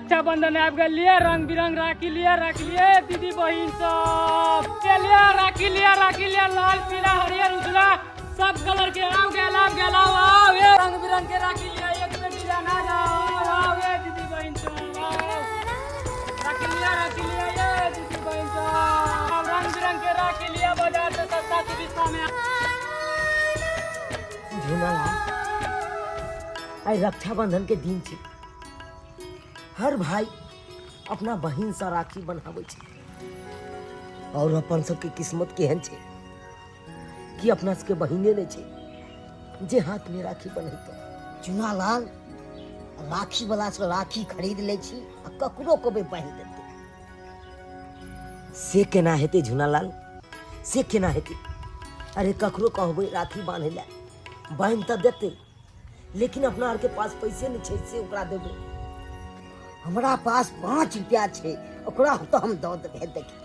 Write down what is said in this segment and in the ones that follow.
रक्षाबंधन आबि गेल लिए रंग बिरंग राखी लिए राखी लिए दीदी बहिन सब के लिए राखी लिए राखी लिए लाल पीला हरियर उजला सब कलर के आब गेल आब गेल आओ आओ ए रंग बिरंग के राखी लिए एक में डिजाइन आ जाओ आओ आओ ए दीदी बहिन सब आओ राखी लिए राखी लिए ए दीदी बहिन सब रंग बिरंग के राखी लिए बाजार से सस्ता सुविस्ता में। झुनालाल, आइ रक्षाबंधन के दिन छै। हर भाई अपना बहिन से राखी बनाबै छै और अपन सबके किस्मत केहन छै कि अपना सबके बहिने नहि छै जे हाथ में राखी बन्हैतौ। चुनालाल, राखी वाला से राखी खरीद लै छी आ ककरो कहबै बान्हि देतै। से केना हेतै झुनालाल, से केना हेतै? अरे ककरो कहबै राखी बान्है लए, बान्हि तऽ देतै, लेकिन अपना आरके पास पैसे नहि छै से ओकरा देबै। हमरा पास 5 रुपया छै, ओकरा तऽ हम दऽ देबै। देखी।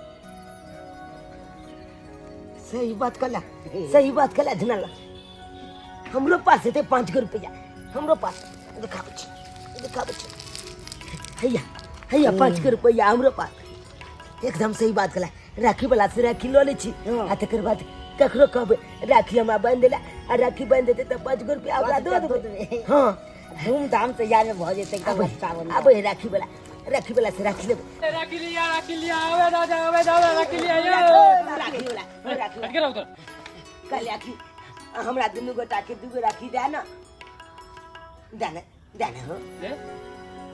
सही बात कहला, सही बात कहला झुनालाल। हमरो पास हेतै 5 गो रुपया, हमरो पास। देखाबै छी, देखाबै छी। हैया हैया, 5 गो रुपया हमरो पास। एकदम सही बात कहला। राखी वाला से राखी लऽ लै छी आ तकर बाद ककरो कहबै राखी हमरा बान्हि देला आ राखी बान्हि देतै तऽ 5 गो रुपया ओकरा दऽ देबै। हँ, धूमधाम से याद भऽ जेतै एकदम रक्षाबंधन। आबै है राखी वाला, राखी वाला से राखी लेबै। राखी लिया, राखी लिया, आवे दादा, आवे दादा, राखी लिया यो। राखी वाला, राखी हट के रहो उधर। कल राखी हमरा दुनू गोटा के 2 गो राखी दे ना, दे ना, दे ना। हो। ए,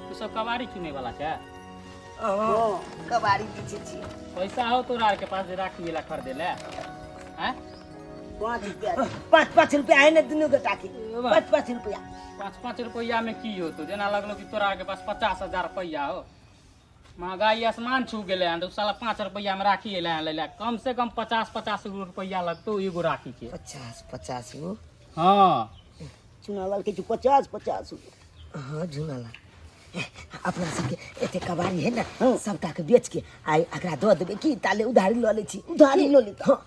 तू सब कबाड़ी चुने वाला छै? कबाड़ी पीछे छी। पैसा हो तोरा आर के पास जे राखी वाला खरीदे ले? हैं? 5 रुपया। 5 5 रुपया है ना दुनू गोटा के, 5 5 रुपया। 5 5 रुपया में की होतो? जेना लगलो कि तोरा आर के पास 50,000 रुपया हो। महंगाई आसमान छू गेलै हन, तो साला 5 रुपया में राखी एलै हन लै। कम से कम 50 50 गो रुपया लगतो एगो राखी के। 50 50 गो? हाँ। चुनालाल के 50 50 गो। हाँ झुनालाल, अपना सबके एते कबाड़ी है ना, सबटा के बेच के आइ एकरा दऽ देबै की ताले उधारी लऽ लै छी। उधारी लऽ ली। हाँ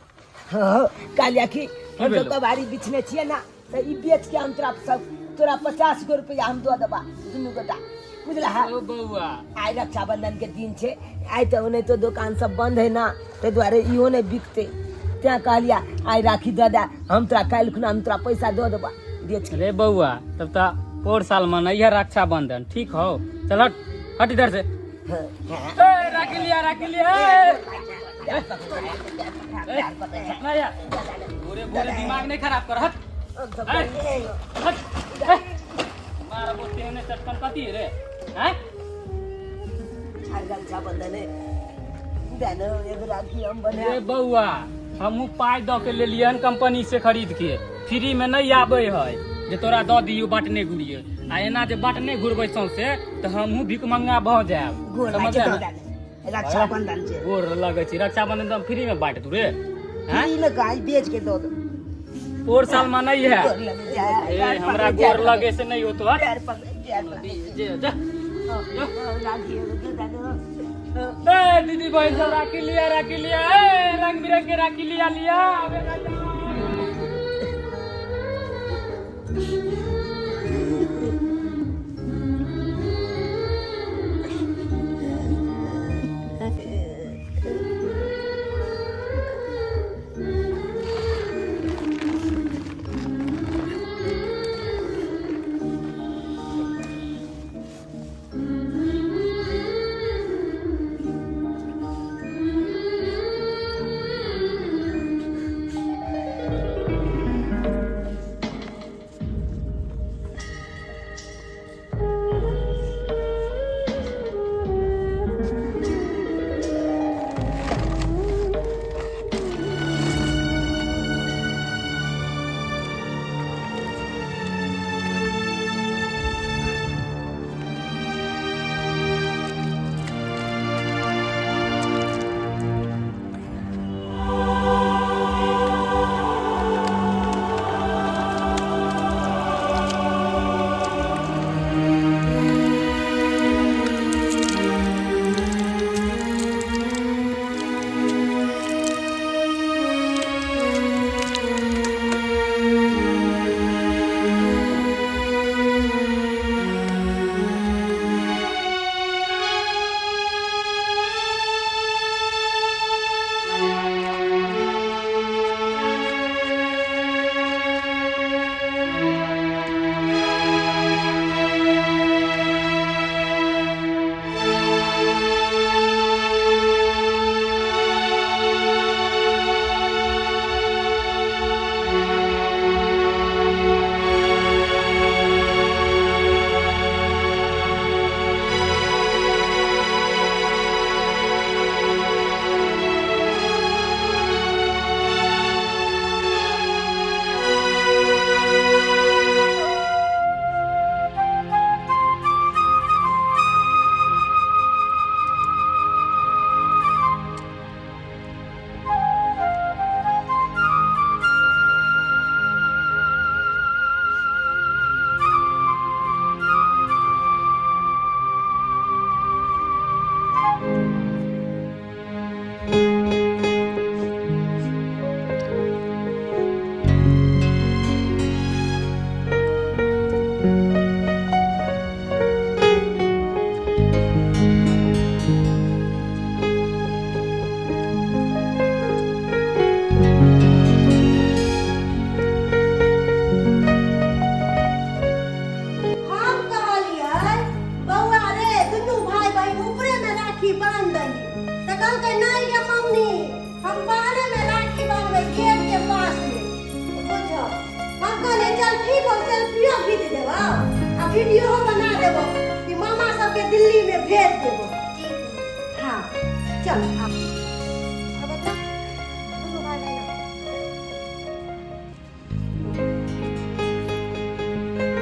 हाँ, काल्हि की हम भेलौ? सब कबाड़ी बिछने छियै ना, तऽ ई बेच के हम तोरा सब तोरा 50 गो रुपया हम दऽ देबा दुनू गोटा, बुझला? ओ बौआ, आइ रक्षाबंधन के दिन छै, आइ तऽ ओनाहितो दोकान सब बंद है ना, ताहि दुआरे इहो नहि बिकतै, तें कहलिया आइ राखी दऽ दे, हम तोरा काल्हि खुना हम तोरा पैसा दऽ देबा बेच के। अरे बौआ, तब तऽ पोर साल मनैहे रक्षाबंधन, ठीक हो? चल हट हट इधर से। ए, राखी लिया, राखी लिया, ए। ए, ना यार, भोरे भोरे दिमाग नहीं खराब कर, हट ए, हट, ए। मारा बोलते हैं चटकन कथी रे हैं? आइ रक्षाबंधन है, दे ना एगो राखी हम बना। रे बौआ, हमहूँ पाइ दऽ के लेलियै हन कंपनी से खरीद के, फ्री में नहीं आबै है जे तोरा दऽ दियौ बाँटने घुरियै। आ एना जे बाँटने घुरबै सौंसे तऽ हमहूँ भिखमंगा भऽ जायब। गोर लागै समझले छै। ने? रक्षाबंधन छै। गोर लगै छी। रक्षाबंधन तऽ हम फ्री में बाँटि दू रे हैं? फ्री में गाय बेच के दऽ दो। पोर साल में नहीं है। गोर लगै छै। ए, हमरा गोर लगे से नहीं होतो। हट। पैर पकड़ै, पैर पकड़ै। जे जा। राखी एगो दे दे ना। ए दीदी बहन सब, राखी लिया, राखी लिया, ए रंग बिरंग के राखी लिया लिया, आबे राजा। राखी बांध दही। तऽ कहलकै नहि गे मम्मी, हम बाहरे में राखी बांधबै गेट के पास में। बुझो, हम कहलियै चल ठीक हौ, सेल्फियो घीच देबौ आ वीडियो बना देबौ कि मामा सबके दिल्ली में भेज देबौ। हाँ चल आ। अब बता दुनू भाई बहिन।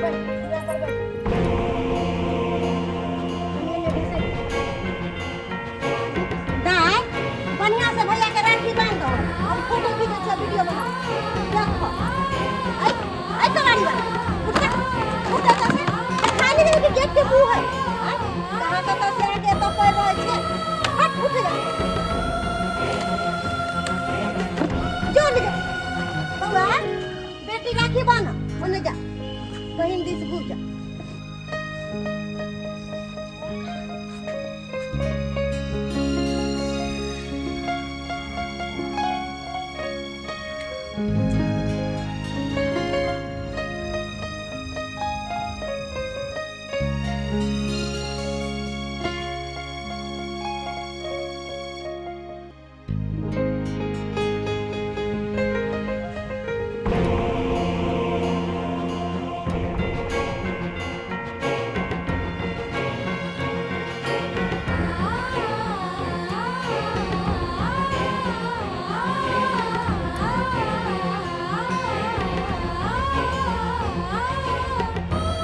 बैठ, यहाँ पर बैठ। दाय, बढ़िया से भैया के राखी बांध दो, हम फोटो खींचे छियै, वीडियो बना देखो। ऐ ऐ कबाड़ी वाला, उठ जा, उठ जा एतऽ से। देखाइ नहि देबै कि गेट के मुँह है? आँय, कहाँ कतऽ से आके एतऽ पड़ि रहल छै। हट, उठ जा, जो ले जा। बौआ, बेटी राखी बान्ह, ओने जा, बहिन दिस घुर जा।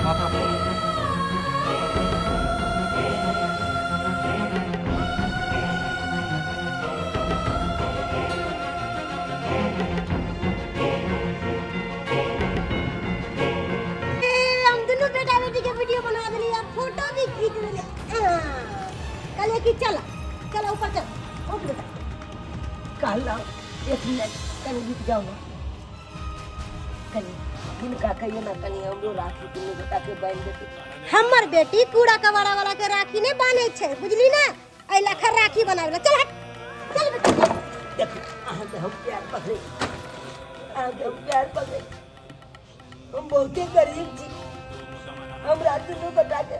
माथा पर। ए, हम दुनू बेटा बेटी के वीडियो बना देली आ फोटो भी खींच लेली। कहलिए कि चल चल ऊपर चल, उठ बेटा। कहला एक मिनट कनी रुक जाओ ना, कनी हिनका कहियो ना कनी हमरो राखी दुनू गोटा के बान्हि देतै। हमर बेटी कूड़ा कबाड़ा वाला के राखी नहीं बांधे छै, बुझली ना? एहि लखर राखी बनावे ला। चल हट, चल बेटा चल। देखू, अहाँके हम प्यार पकड़ै, अहाँके हम प्यार पकड़ै। हम बहुते गरीब छी, हमरा दुनू गोटाके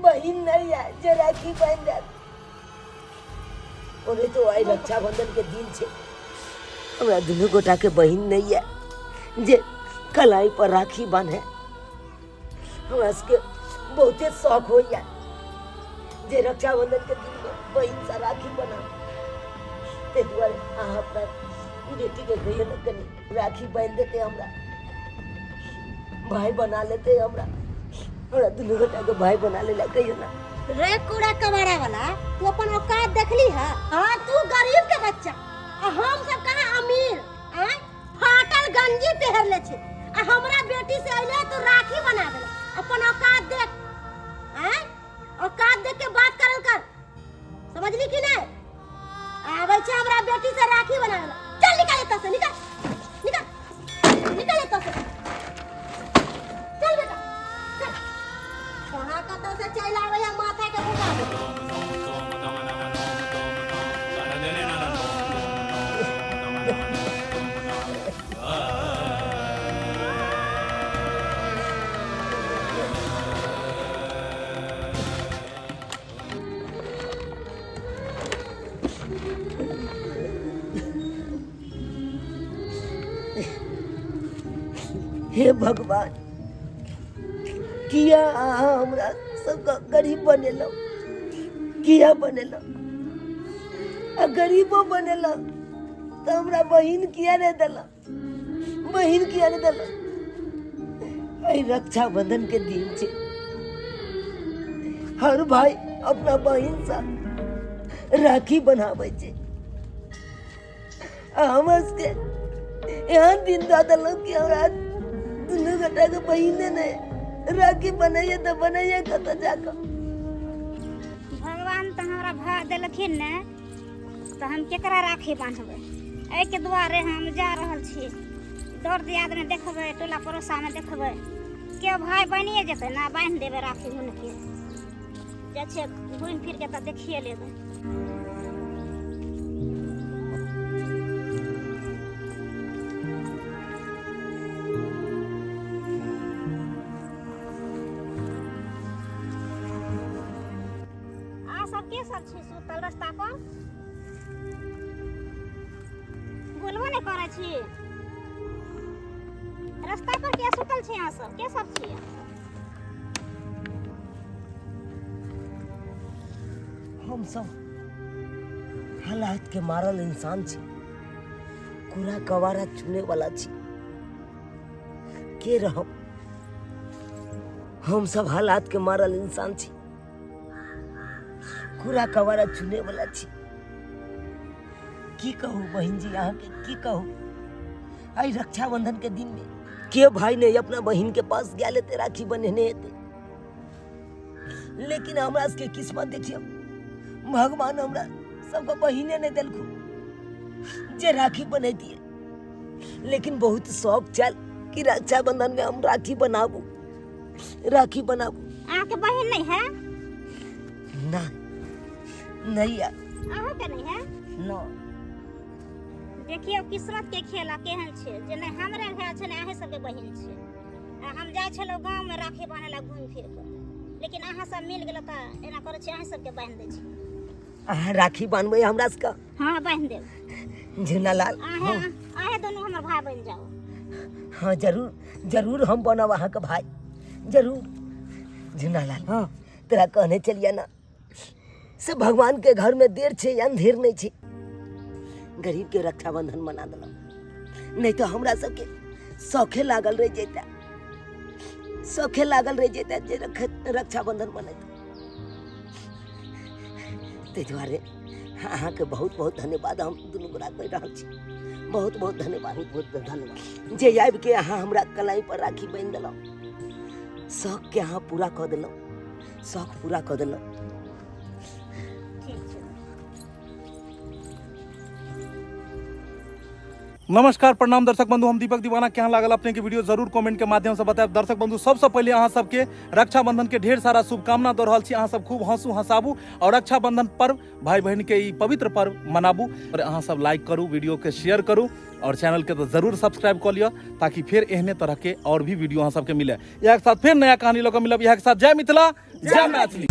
बहिन नहीं है जे राखी बान्हि देत। ओने तो आइ रक्षाबंधन के दिन छै, हमरा दुनू गोटाके बहिन नहीं है जे कलाई पर राखी बान्हे। हमरा सबके बहुते शौक होइए जे रक्षाबंधन के दिन में बहिन से राखी बना। ताहि दुआरे अहाँ अपना बेटीके कहियो ने कनि राखी बान्हि देतै, हमरा भाई बना लेतै, हमरा हमरा दुनू गोटाके भाई बना ले ला कहियो ना। रे कूड़ा कबाड़ा वाला, तू अपन औकात देखली है? हाँ, तू गरीब के बच्चा आ हम सब कहाँ अमीर। आय फाटल गंजी पहर ले छे आ हमरा बेटी से अइले तो राखी बना देला। अपन औकात देख, आय औकात देख के बात करल कर, समझली कि नहीं? आबै छै हमरा बेटी से राखी बनावे ला। चल निकल एतऽ से, निकल निकल निकल एतऽ से, चल बेटा चल। कहाँ कतऽ से चलि आबै है माथा के फुका दे। हे भगवान, किया अहाँ हमरा सबके गरीब बनेलहुँ? किया बनेलहुँ? आ गरीबो बनेलहुँ तऽ हमरा बहिन किया नहि देलहुँ? बहिन किया नहि देलहुँ? एहि रक्षाबंधन के दिन छै, हर भाई अपना बहिनसँ राखी बनाबै छै, आ हमर सबके एहन दिन दऽ देलहुँ कि हमरा दुनू गोटाके बहिने नहि राखी बनैया तऽ बनैया कतऽ जाकऽ। भगवान तऽ हमरा भाय देलखिन ने, तऽ हम केकरा राखी बान्हबै? एहिके दुआरे हम जा रहल छी। दौड़ दियादमे देखबै, टोला पड़ोसामे देखबै, केओ भाय बनिए जेतै ने, बान्हि देबै राखी हुनके। जाइ छियै घुमि फिर के तऽ देखिए लेबै। सब के सब छी सुतल रास्ता पर बोलबो नहि करै छी रास्ता पर के सुतल छी अहाँ सब के सब छी हम सब हालात के मारल इंसान छी कूड़ा कबाड़ा चुने वाला छी के रहब हम सब हालात के मारल इंसान छी कूड़ा कबाड़ा चुने वाला छी की कहू बहन जी अहाँके की कहू आई रक्षाबंधन के दिन में के भाई ने अपना बहन के पास गेल हेतै राखी बन्हेने हेतै लेकिन हमरा सबके किस्मत देखियौ भगवान हमरा सबके बहिने नहि देलखुन जे राखी बनैतियै लेकिन बहुत शौक छल कि रक्षाबंधन में हम राखी बनाबू राखी बनाबू अहाँके बहिन नहीं है ना नहीं यार अहाँके नहीं है न देखियौ किस्मत के खेला केहन छै जे नहि हमरे भेल छै ने अहीं सबके बहिन छै आ हम जाइ छलहुँ गाँवमे राखी बान्है लए घुमि फिर कऽ लेकिन अहाँ सब मिल गेलहुँ तऽ एना करै छी अहीं सबके बान्हि दै छी अहाँ राखी बान्हबै हमरा सबके हाँ बान्हि देब झुनालाल अहें अहें दुनू हमर भाय बनि जाउ हाँ जरूर जरूर हम बनब अहाँके भाई जरूर झुनालाल हाँ तोरा कहने चलिए ना से भगवान के घर में देर छे अंधेर नहीं छे गरीब के रक्षाबंधन मना देलक नहीं तो हमरा सबके शौखे लागल रह जैता शौखे लागल रह जैता जे रक्षाबंधन मनैता ताहि दुआरे अहाँके बहुत बहुत धन्यवाद हम दुनू गोरा कहि रहल छी बहुत बहुत धन्यवाद बहुत बहुत धन्यवाद जे आबिके अहाँ हमरा कलाई पर राखी बान्हि देलहुँ शौकके अहाँ पूरा कऽ देलहुँ शौक पूरा कऽ देलहुँ ठीक छै नमस्कार प्रणाम दर्शक बंधु हम दीपक दीवाना केहन लागल अपने के वीडियो जरूर कमेंट के माध्यम से बतायब दर्शक बंधु सबसे पहले अहाँ सबके रक्षाबंधन के ढेर सारा शुभकामना दऽ रहल छी अहाँ सब खूब हंसू हंसाबू और रक्षाबंधन पर्व भाई बहन के ई पवित्र पर्व मनाबू और अहाँ सब लाइक करू वीडियो के शेयर करू और चैनल के तो जरूर सब्सक्राइब कऽ लिअ ताकि फिर एहने तरह के और भी वीडियो अहाँ सबके मिले इएह के साथ फिर नया कहानी लऽ कऽ मिलब इएह के साथ जय मिथिला जय मैथिली।